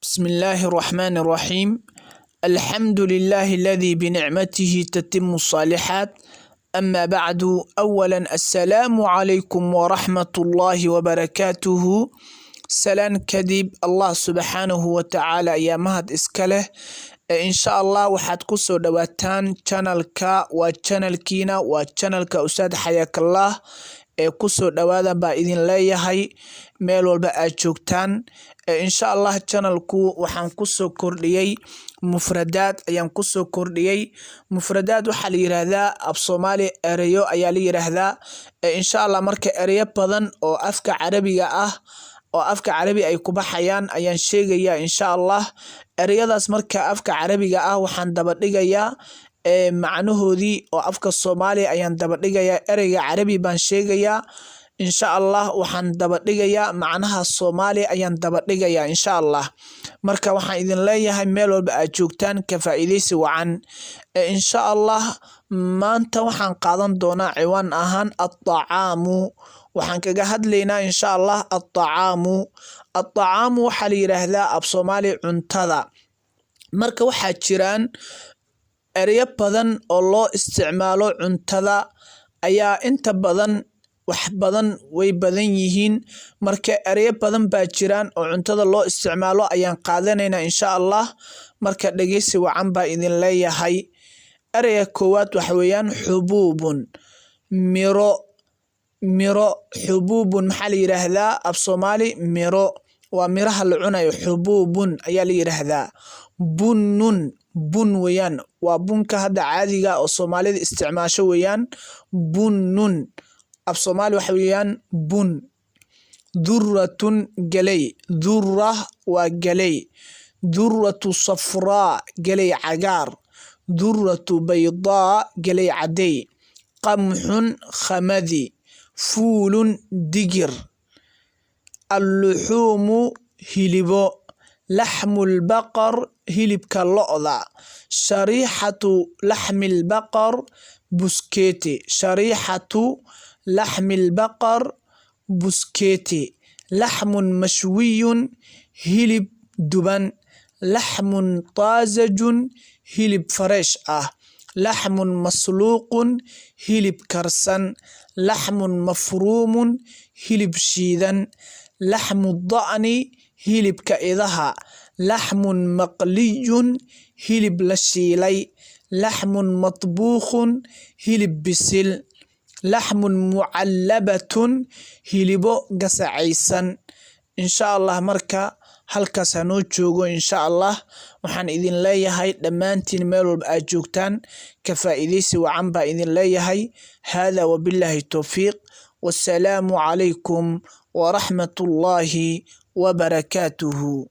بسم الله الرحمن الرحيم. الحمد لله الذي بنعمته تتم الصالحات. أما بعد، أولا السلام عليكم ورحمة الله وبركاته. Salaan kadib, Allah subxaanahu watacaala ayaa mahad iska leh. Insha Allah waxaad kusoo dhawaataan channelka, waa channelkiina, waa channelka Ustaad Xayaakallah ee kusoo dhawaada baa idin leeyahay meel walba aad joogtaan. Insha Allah channelku waxaan kusoo kordhiyey mufradaad ayaan kusoo kordhiyey. Mufradaad waxaa la yiraahdaa, af Soomaali, ereyo ayaa la yiraahdaa. Insha Allah marka ereyo badan oo afka Carabiga ah oo afka Carabi ay ku baxayaan ayaan sheegayaa insha Allah. Ereyadaas marka afka Carabiga ah waxaan daba dhigayaa macnahoodii oo afka Soomaaliya ayaan daba dhigayaa. Ereyga Carabi baan sheegayaa insha Allah, waxaan daba dhigayaa macnaha Soomaaliya ayaan daba dhigayaa insha Allah. Marka waxaan idin leeyahay meel walba aad joogtaan ka faa'iidaysi wacan. Insha Allah maanta waxaan qaadan doonaa ciwaan ahaan الطعام. Waxaan kaga hadlaynaa insha Allah الطعام. الطعام waxaa la yiraahdaa af Soomaali cuntada. Marka waxaa jiraan ereyo badan oo loo isticmaalo cuntada ayaa inta badan wax badan way badan yihiin. Marka ereyo badan baa jiraan oo cuntada loo isticmaalo ayaan qaadanaynaa insha Allah. Marka dhegeysi wacan baa idin leeyahay. Ereyga koowaad waxa weeyaan حبوب, miro. Miro, حبوب maxaa la yiraahdaa af Soomaali? Miro waa miraha la cunayo, حبوب ayaa la yiraahdaa. بن, bun weeyaan, waa bunka hadda caadiga oo Soomaalida isticmaasho weeyaan. بن af Soomaali waxa weeyaan bun. ذرة, galey. ذرة waa galey. ذرة صفراء, galey cagaar. ذرة بيضاء, galey cadey. قمح, qamadi. فول, digir. اللحوم, hilibo. لحم البقر, hilibka lo'da. شريحة لحم البقر, busketi. شريحة لحم البقر, busketi. لحم مشوي, hilib duban. لحم طازج, hilib fresh ah. لحم مسلوق, hilib karsan. لحم مفروم, hilib shiidan. لحم الضأن, hilibka idaha. لحم مقلي, hilib la shiilay. لحم مطبوخ, hilib bisil. لحم معلبة, hilibo gasacaysan. Insha Allah marka halkaas hanoo joogo insha Allah. Waxaan idin leeyahay dhammaantiin meel walba aad joogtaan ka faa'iidaysi wacan baa idin leeyahay. Hada wabillahi towfiiq, wassalaamu calaykum waraxmatullaahi wabarakaatuhu.